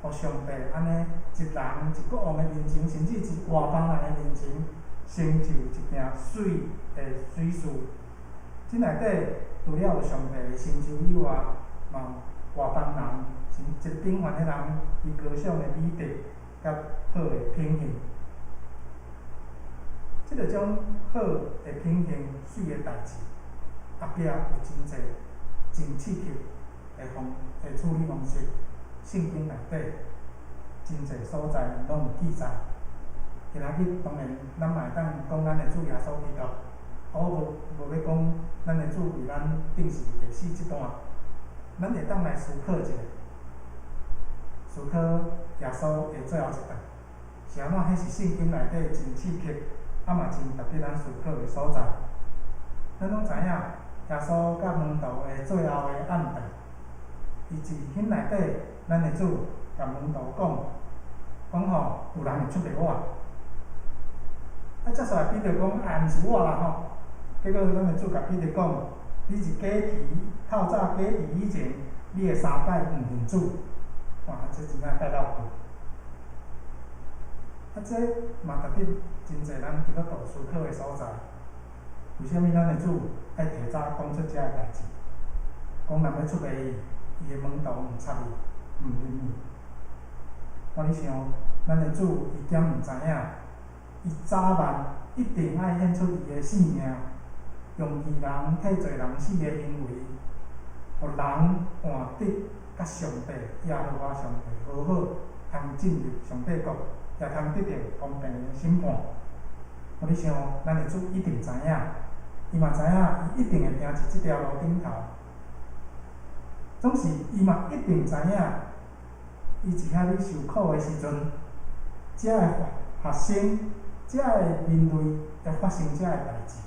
予上帝按呢一人一國王的面前，甚至一外邦人的面前，成就一件媠的媠事。這內底除了有上帝的成就以外，嘛有外邦人，一個平凡的人，伊高尚的美德佮好的品行。這个種好的品行、媠的代誌，後壁有真濟真刺激的方的處理方式，聖經內底真濟所在攏有記載。今仔日當然，咱嘛會當講咱的主耶穌基督，我無無欲講咱的主為咱釘十字架死這段，咱會當來思考一下，思考耶穌的最後一頓，是按怎？彼是聖經內底真刺激，啊嘛真值得咱思考的所在。咱攏知影，耶穌佮門徒的最後的暗頓，伊佇彼內底，咱的主共門徒講，講吼有人會出賣我。啊，接煞來彼得講，啊，毋是我啦吼。結果咱的主共彼得講，你佇雞啼透早雞啼以前，你會三擺毋認主。哇，這真正帶落去。啊，這嘛值得真濟咱基督徒思考的所在。為啥物咱的主愛提早講出這个代誌？講人欲出賣伊，伊的門徒毋插伊，毋認伊。我咧想，咱的主伊敢毋知影，伊早晚一定愛獻出伊的性命，用義人替罪人死的行為，予人換得佮上帝、耶和華上帝和好，通進入上帝國，也通得著公平的審判。我咧想，咱的主一定知影，伊嘛知影，伊一定會行佇這條路頂頭。總是伊嘛一定知影，伊佇遐咧受苦的時陣，才會發生，才會面對會發生這个代誌。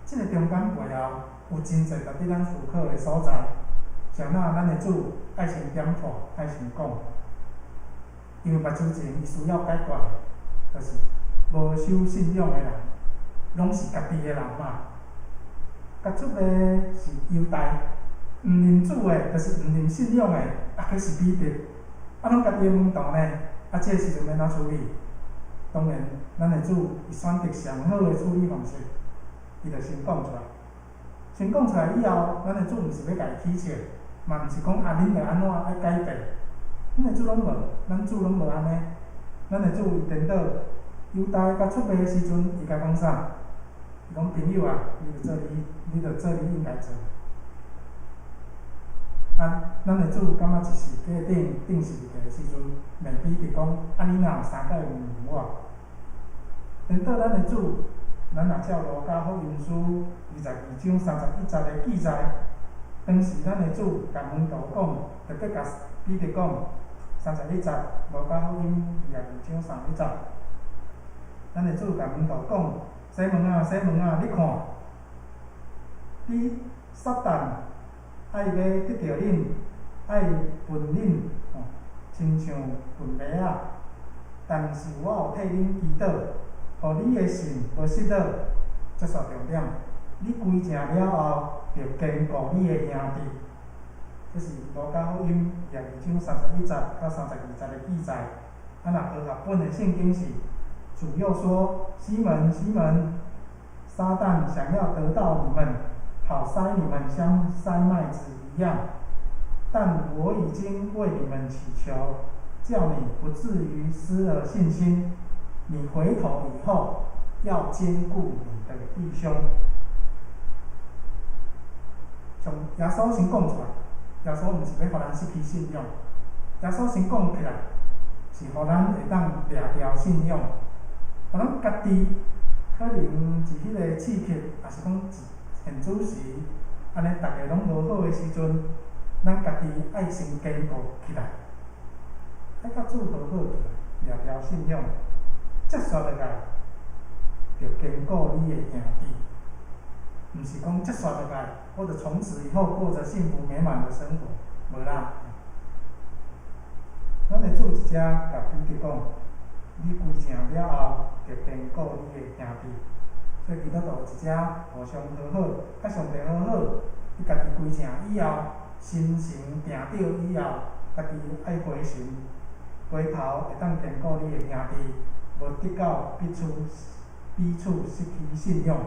這个中間背後有真濟值得咱思考的所在。是按怎咱的主愛先點破，愛先講，因為目睭前伊需要解決的，就是無守信仰的人，攏是家己的人嘛。共出賣的是猶大，毋認主的，就是毋認信仰的，啊，閣是彼得，啊，攏家己的門徒呢，啊，這个時陣欲按怎處理？當然，咱的主伊選擇上好的處理方式，伊就先講出來。先講出來以後，咱的主毋是欲共伊起笑，嘛毋是講啊，恁著按怎愛改變。咱的主攏無，咱主攏無按呢。咱的主伊顛倒，猶大共出賣的時陣，伊共講啥？伊講朋友啊，你著做你，你著做你應該做。啊，咱的主感覺一時架頂釘十字架的時陣，罵彼得講：啊，你哪有三擺毋認我？顛倒咱的主，咱若照路加福音書22章31節的記載，當時咱的主共門徒講，特別共彼得講，31節，路加福音22章31節，咱的主共門徒講：西門啊，西門啊，你看，彼撒旦愛欲得著恁，愛分恁，吼，親像分麥仔。但是我有替恁祈禱，予你的信無失落。這煞重點，你歸正了後，著堅固你的兄弟。這是路加福音22章31節到32節的記載。啊，若和合本的圣经是，主又說：西門，西門，撒旦想要得到你們，好篩你們像篩麥子一樣，但我已經為你們祈求，叫你不至於失了信心。你回頭以後，要堅固你的弟兄。像耶穌先講出來，耶穌毋是欲予咱失去信仰，耶穌先講起來，是予咱會當掠牢信仰，予咱家己可能佇彼个刺激，抑是講現此時，按呢逐个攏無好的時陣，咱家己愛先堅固起來，愛佮主和好起來，掠牢信仰，接續落來，著堅固你的兄弟。毋是講接續落來，或者從此以後過著幸福美滿的生活，無啦。咱的主佇遮共彼得講，你歸正了後，著堅固你的兄弟。所以基督徒佇遮互相和好，佮上帝和好，你家己歸正以後，心神定著以後，家己愛回神，回頭會當堅固你的兄弟，無得到彼此彼此失去信仰、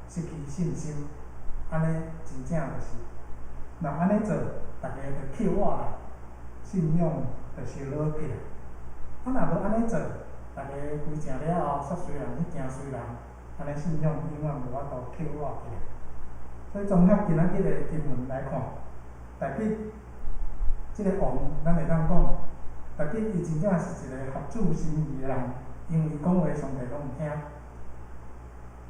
失去信心，按呢真正就是，若按呢做，逐家就去活啦，信仰就燒落去啦。啊，若無按呢做，逐家歸正了後，煞隨人去行隨人，按呢信仰永遠無法度去活起來。所以綜合今仔日的經文來看，大衛這個王，咱會當講，大衛伊真正是一個合主心意的人，因為講話上帝攏有聽。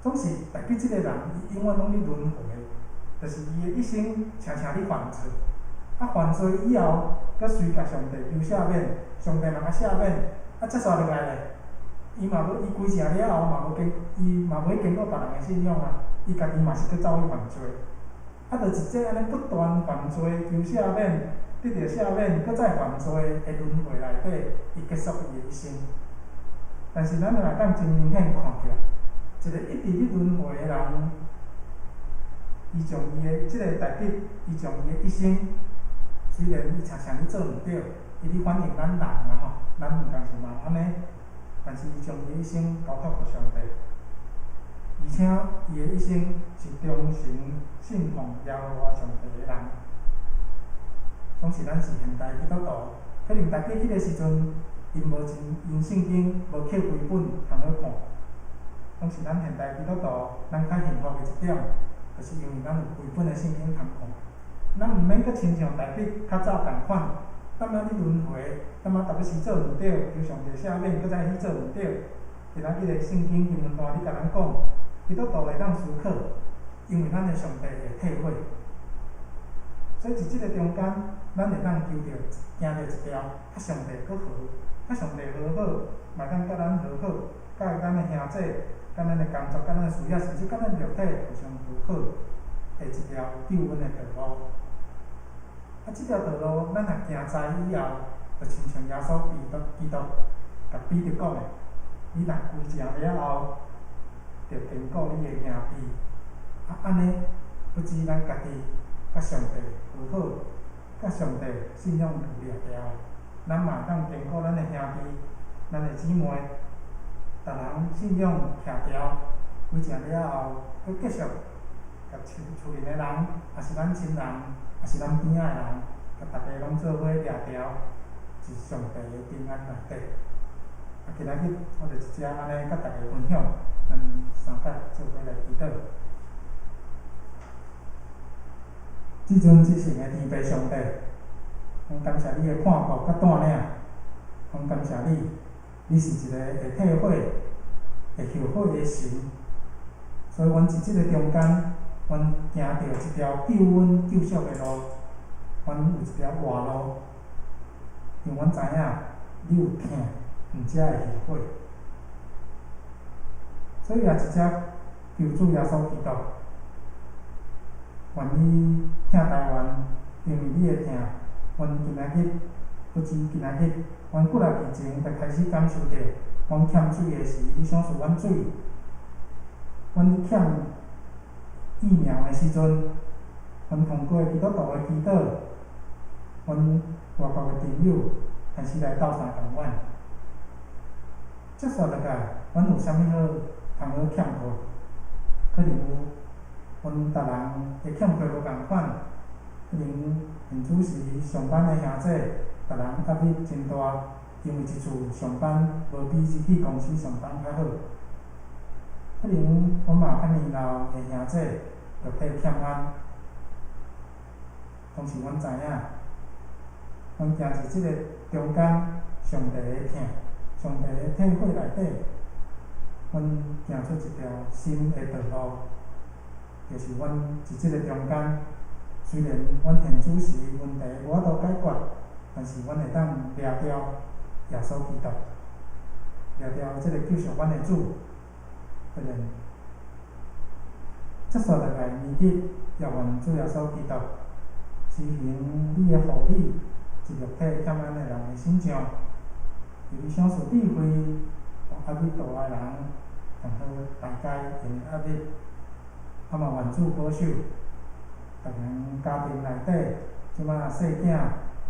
總是大衛這個人，伊永遠攏咧輪迴，就是伊的一生常常咧犯錯。啊，犯罪以後，閣隨共上帝求赦免，上帝嘛共赦免，啊，接續落來咧，伊嘛無伊歸正了後嘛無堅，伊嘛無去堅固別人的信仰啊，伊家己嘛是閣走去犯罪。啊，就是這按呢不斷犯罪，求赦免，得著赦免，閣再犯罪的輪迴內底，伊結束伊的一生。但是咱若當真明顯看起來，一個一直咧輪迴的人，伊將伊的這個大衛，伊將伊的一生，雖然伊常常咧做毋對，伊咧反映咱人啊吼，咱毋仝是嘛按呢，但是伊將伊的一生交託予上帝，而且伊的一生是忠誠信奉耶和華上帝的人。總是咱是現代基督徒，可能大衛彼個時陣，𪜶無真，𪜶聖經無刻規本通好看。總是咱現代基督徒，咱較幸福的一點，就是因為咱有規本的聖經通看。咱毋免閣親像大衛較早仝款，淡仔咧輪迴，淡仔逐擺時做毋對，求上帝赦免，閣再去做毋對。今仔日的聖經經文段咧共咱講，基督徒會當思考，因為咱的上帝會退悔。所以佇這个中間，咱會當求著行著一條佮上帝閣和，佮上帝和好，嘛當佮咱和好，佮咱的兄弟、佮咱的工作、佮咱的事業，甚至佮咱肉體互相和好的一條救恩的道路。啊，這條道路咱若行知以後，就親像耶穌基督共彼得講的，你若歸正了後，著堅固你的兄弟。啊，按呢，不止咱家己佮上帝和好，佮上帝信仰有掠牢，咱嘛會當堅固咱的兄弟、咱的姊妹，逐人信仰徛牢，歸正了後，閣繼續共厝厝裡的人，抑是咱親人，抑是咱邊仔的人，共逐家攏做伙掠牢，佇上帝的平安內底。啊，今仔日我就佇遮按呢佮逐家分享，咱三甲做伙來祈禱。至尊至聖的天父上帝，阮感謝你的看顧佮帶領，阮感謝你，你是一個會退悔、會後悔的神，所以阮佇這個中間，阮行著一條救恩救贖的路，阮有一條活路，因為阮知影你有疼，毋才會後悔，所以也佇遮求主耶穌基督，願你疼台灣，因為你的疼，阮今仔日不止今仔日，阮幾若日前就開始感受著，阮欠水的時，你賞賜阮水；阮咧欠疫苗的時陣，阮通過基督徒的祈禱，阮外國的朋友開始來鬥相共阮。接續落來，阮有啥物好通好欠缺？可能有，阮逐人的欠缺無仝款，可能現主時上班的兄弟，逐人壓力真大，因為佇厝上班無比去公司上班較好。可能阮嘛較年老的兄弟，肉體欠安，同時阮知影，阮行佇這个中間，上帝的疼，上帝的體會內底，阮行出一條新的道路，就是阮佇這个中間，雖然阮現主時問題無法度解決，但是阮會當掠牢耶穌基督，掠牢這个救贖阮的主。當然，接續落來年日，也願主耶穌基督施行你的護理，佇肉體欠安的人的身上，予你賞賜智慧，予壓力大的人，通好排解𪜶的壓力。啊嘛願主保守，逐个家庭內底，這擺細囝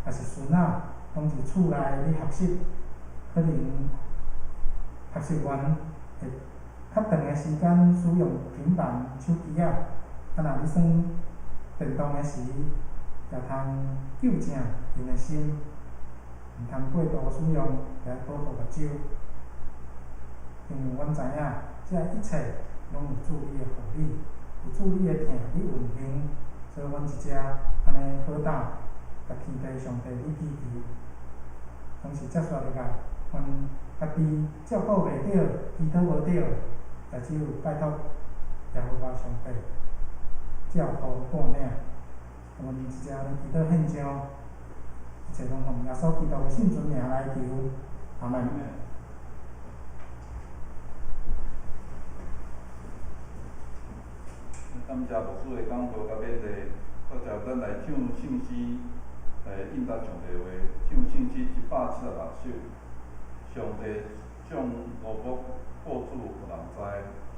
抑是孫仔，攏佇厝內咧學習，可能學習完會較長的時間使用平板、手機仔，啊若咧耍電動的時，也通糾正𪜶的心，毋通過度使用來保護目睭。因為阮知影，這一切攏有主你的護理，有主你的疼，你運行，所以阮佇遮按呢好膽，共天父上帝你祈求。同時接續落來，阮家己照顧袂著，祈禱無著，也只有拜託耶和華上帝照顧帶領。阮佇遮祈禱獻上，一切攏奉耶穌基督的聖尊名來求，阿門。感謝牧師的講道佮勉勵，接著咱來唱聖詩來應答上帝話，唱聖詩176首，上帝將五穀報主予人知，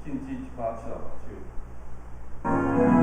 聖詩176首。Yeah.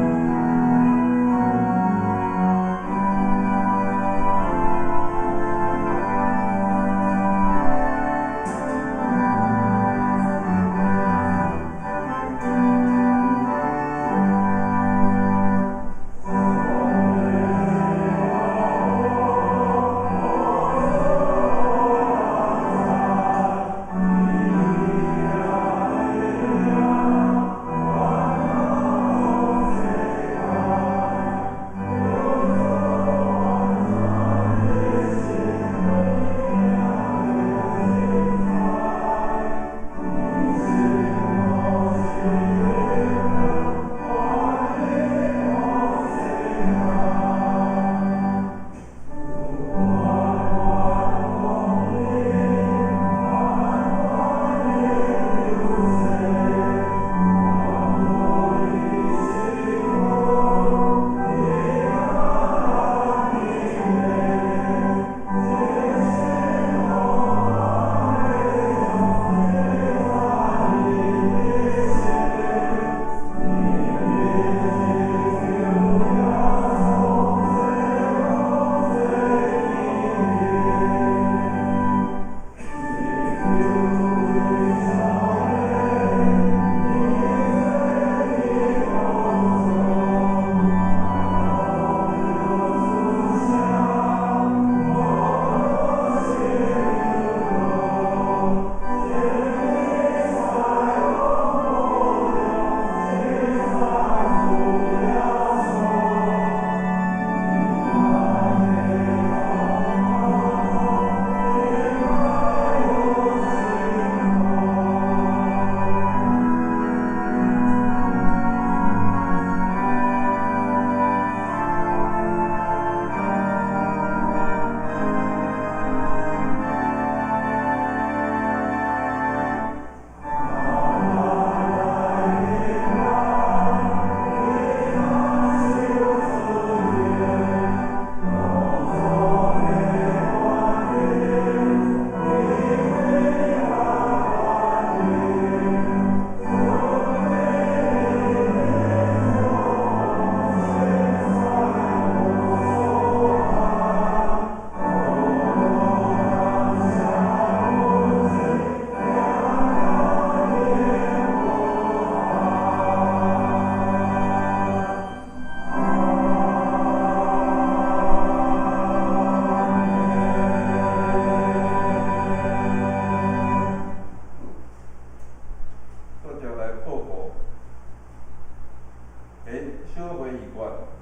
小會議決，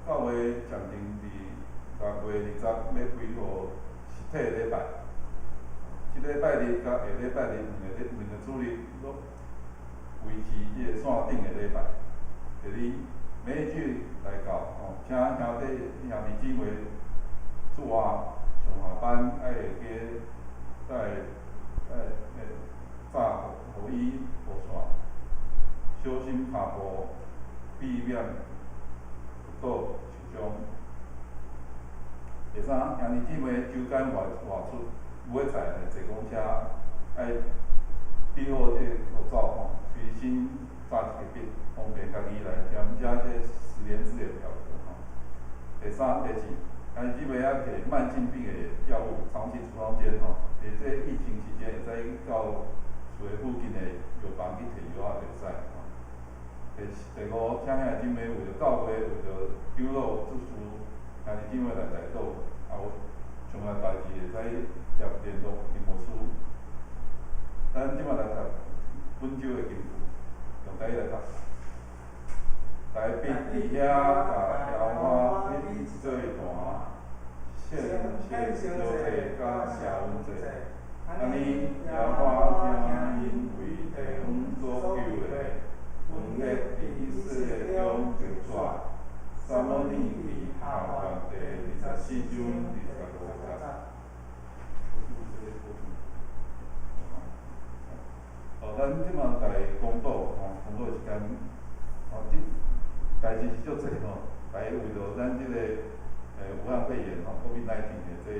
教會暫定佇6月20欲恢復實體禮拜。這禮拜日佮下禮拜日兩個主日攏維持這个線頂的禮拜。第二，每一句來到吼，請兄弟姊妹主晚上下班愛會記帶紮雨衣、雨傘，小心跤步，避免跌倒受傷。第三，兄弟姊妹周間外出買菜坐公車，愛備好這个口罩吼，隨身紮一个筆，方便家己來填寫這實聯制的表格吼。第三、第四，兄弟姊妹愛提慢性病的藥物，長期處方箋吼。佇這疫情期間，會使到厝的附近的藥房去提藥仔就會使吼。第五，請兄弟姊妹為著教會，為著長老執事兄弟姊妹來代禱，也有重要代誌會使接聯絡林牧師。咱這擺來讀本週的經句，用台語來讀。大衛佇遐共耶和華彼做壇，獻燒祭佮謝恩祭。按呢，耶和華聽𪜶為地方所求的，瘟疫佇以色列中就絕。撒母耳記下傳第24章25節。哦，咱這擺來講道吼，講道的時間，哦，這代誌是足濟吼，大家為著咱這个武漢肺炎吼，COVID-19 的這個，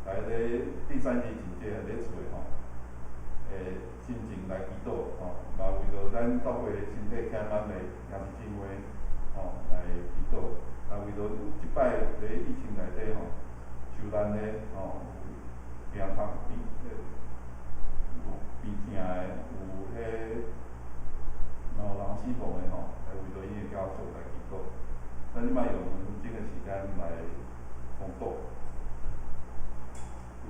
來咧第三級警戒咧厝的吼，心情來祈禱吼，嘛為著咱教會身體輕慢的兄弟姊妹吼來祈禱，啊為著這擺佇疫情內底吼，受難的吼，有病痛病有病疼的，有彼嘛有人死亡的吼，來為著𪜶的家屬來祈禱。咱這擺用2分鐘的時間來講道。有。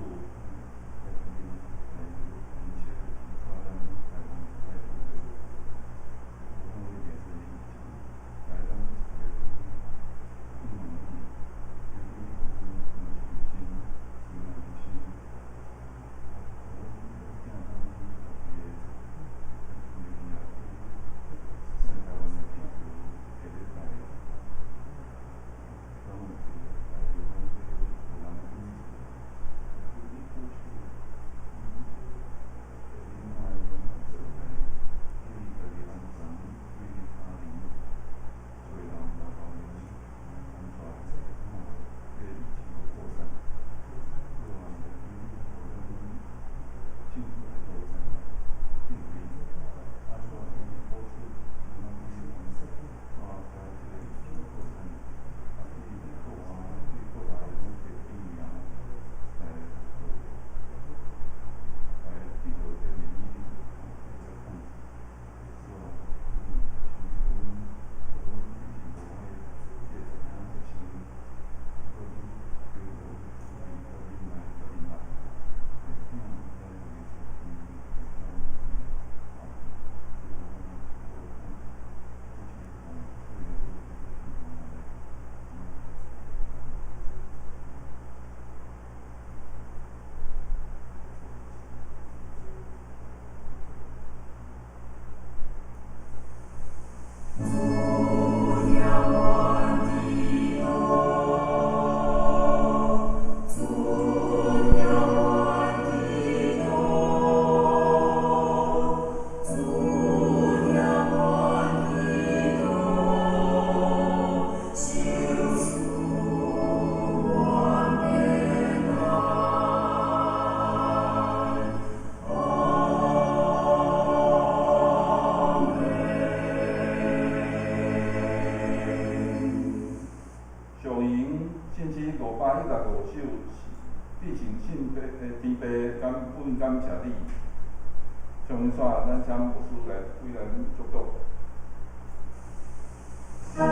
515首是至聖聖天父感恩感謝你。上煞，咱請牧師來為咱祝禱。感謝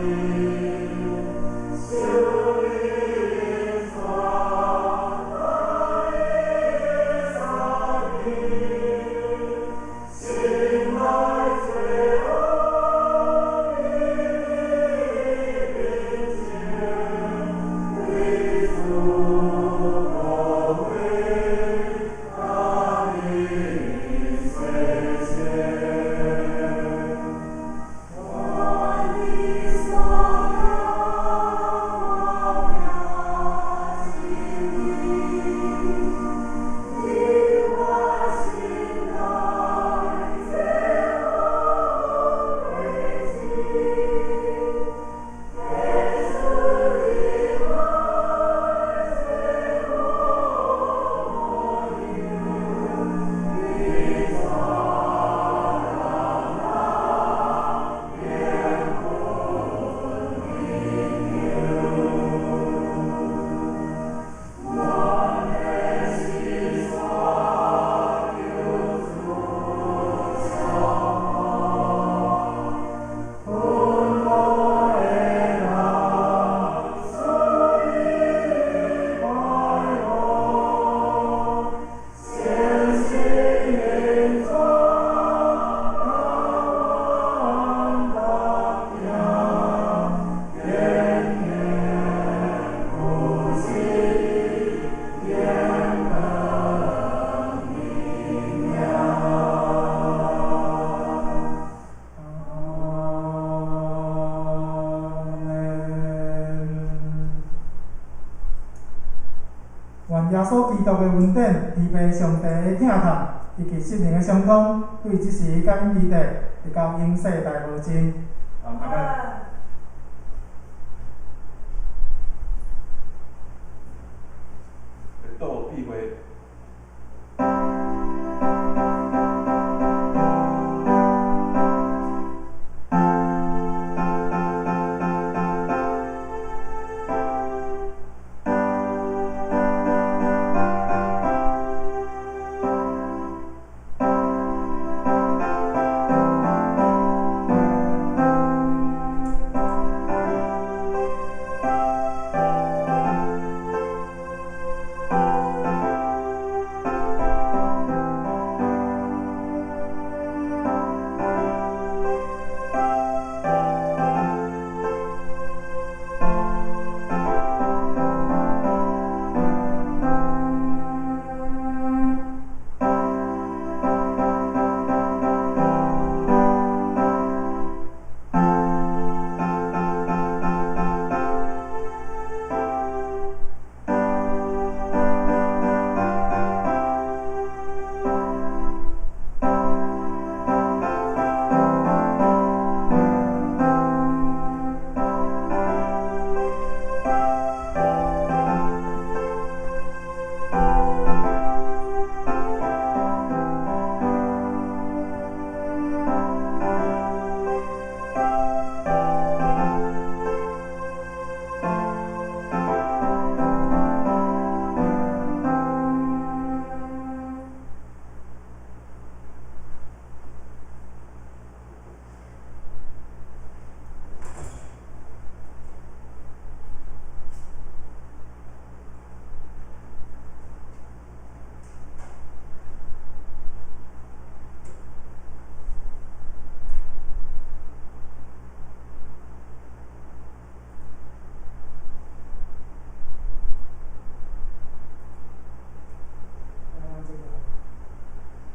你。願耶穌基督的恩典、天父上帝的疼痛，以及聖靈的相通，對這時佮彼地，直到永世代無盡。